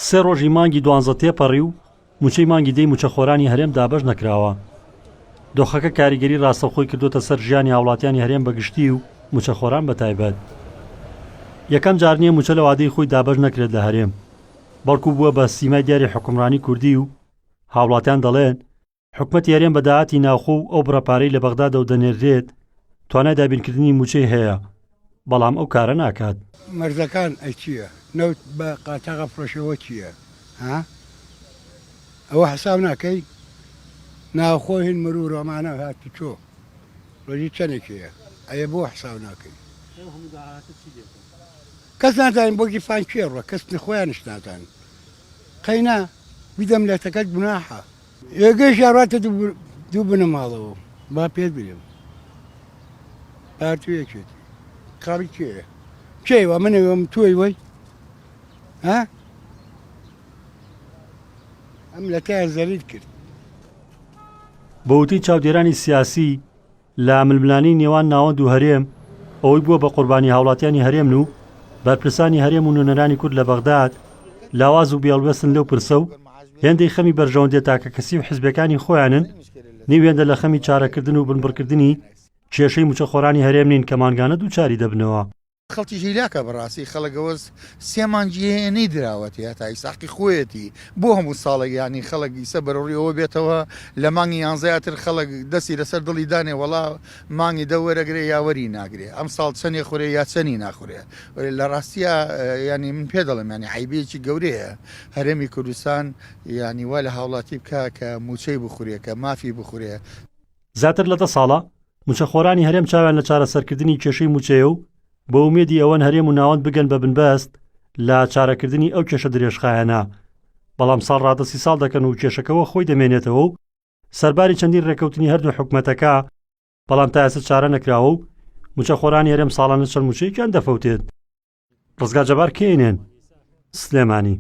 سێ ڕۆژی مانگی دوانزە تێپەڕی و مووچەی مانگی دەی مووچەخۆرانی هەرێم دابەش نەکراوە. دۆخەکە کاریگەری ڕاستەوخۆی کردووەتە سەر ژیانی هاوڵاتیانی هەرێم بە گشتی و مووچەخۆران بە تایبەت. یەکەم جار نییە مووچە لە وادەی خۆی دابەش نەکرێت لە هەرێم، بەڵکو بووە بە سیمای دیاری حوکمڕانی کوردی و هاوڵاتیان دەڵێن، حکومەتی هەرێم بە داهاتی ناوخۆ و ئەو بڕە پارەی لە بەغدادەوە دەنێردرێت توانای دابینکردنی مووچەی هەیە، بەڵام ئەو کارە ناکات. مەرزەکان ئەی چیە نەوت بە قاچاغ ئەفرۆشێ وە چیە ها ئەوە حساب ناکەی ناوخۆ هین مرور ئەمانە هاتوچۆ ڕۆژی چەنێک هەیە ئەیە بۆ حساب ناکەی کەس نازانین بۆ گیرفان کێ ڕوە کەس خۆیانش نازانن قەینا بیدەم لەتەکەت گوناحە. ئێگەیش ئەڕاتە دوو بنەماڵەوە با پێت برێم پارتی و یەکێتی خاڵی کێیە کێی وا من ئەوم تۆی وەی ها ئەم لەتەیان زەلیل کرد. بە وتەی چاودێرانی سیاسی، لە ململانێی نێوان ناوەند و هەرێم، ئەوەی بووە بە قوربانی هاوڵاتیانی هەرێمن و بەرپرسانی هەرێم و نوێنەرانی کورد لە بەغداد لاواز و بێهەڵوێستن لەو پرسە و هێندەی خەمی بەرژەوەندیە تاکەکەسی و حزبیەکانی خۆیانن نیو هێندە لە خەمی چارەکردن و بنبڕکردنی کێشەی موچەخۆرانی هەرێم نین کە مانگانە دووچاری دەبنەوە. خەڵکیش هیلاکە بەڕاستی خەڵک ئەوە سێ مانگی هەیە نەیدراوەتێ هەتا ئیستا حەقی خۆیەتی بۆ هەموو ساڵێک یانی خەڵک ئیسە بەرەوڕوی ئەوە بێتەوە لە مانگی یانزەیا تر خەڵک دەستی لەسەر دڵی دانێ وەڵا مانگی دە وەرەگرێ یا وەری ناگرێ ئەم ساڵ چەنێ خورێ یا چەنی ناخورێ لە ڕاستیا یانی من پێ دەڵێم یانی عەیبەیەکی گەورەیە هەرێمی کوردستان یانی وا لە هاوڵاتی بکا کە موچەی بخورێ کە مافی بخورێ. زیاتر لە دە ساڵە مووچەخۆرانی هەرێم چاویان لە چارەسەرکردنی کێشەی مووچەیە و بە ئومێدی ئەوەن هەرێم و ناوەند بگەن بە بنبەست لە چارەکردنی ئەو کێشە درێژخایەنە، بەڵام ساڵ ڕادەستی ساڵ دەکەن و کێشەکە وەک خۆی دەمێنێتەوە و سەرباری چەندین ڕێککەوتنی هەردوو حکومەتەکە، بەڵام تا ئێستا چارە نەکراوە و مووچەخۆرانی هەرێم ساڵانە چەند مووچەیەکیان دەفەوتێت. ڕزگار جەبار، کەینێن، سلێمانی.